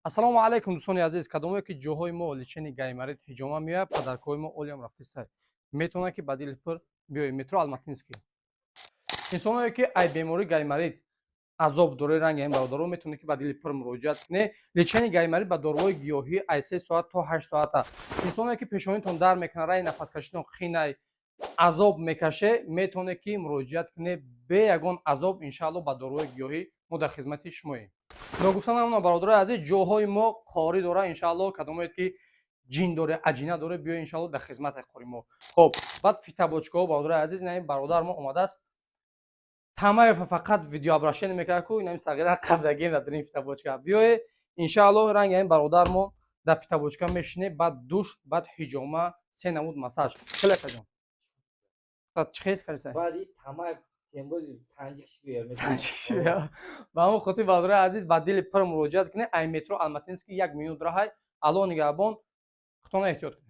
Ассалому алайкум, дӯстони азиз. Кадомое ки ҷоҳои мо лечение гайморит, ҳиҷома меояд, подаркҳои мо олиам рафтисай, метавонад ки ба дили пур биёед, метро Алматинский. Инсоное ки ай бемории гайморит азоб доред, ранги ин бародаро, метавонед ки ба дили пур муроҷиат кунед. Лечение гайморит ба доруҳои гиёҳӣ ай 3 соат то 8 соата. Инсоное ки пешонитон дард мекунад, раи нафаскашитон қинай, азоб мекаше, метавонед ки муроҷиат кунед бе ягон азоб. Иншаалло, ба доруҳои гиёҳӣ мо дар хизмати шумоем. Ногуфта намонам, бародарои азиз, ҷоҳои мо қорӣ дора. Иншаалло, кадомое ки ҷин доре, аҷина доре, биё, иншаалло, дар хизмати қори мо. Хоб, баъд фитобочкаҳо, бародарои азиз, ин бародар мо омадааст. Тамаев фақат видеообращение мекард ку инами сағира қабдагем дар ин фитобочка. Биёе, иншаалло, ранги ин бародар мо дар фитобочка мешине, баъд душ, баъд ҳиҷома, се намуд массаж. Хеле акаҷон, чӣ хез кардисай? Баъди Тамаев темболи санҷикш биё. Санҷикш биё. Ба ҳамон хотир, бародарои азиз, ба дили пур муроҷиат кунед. Ай метро Алматинский 1 минут раҳай. Алло нигаҳбон, худтона эҳтиёт кунед.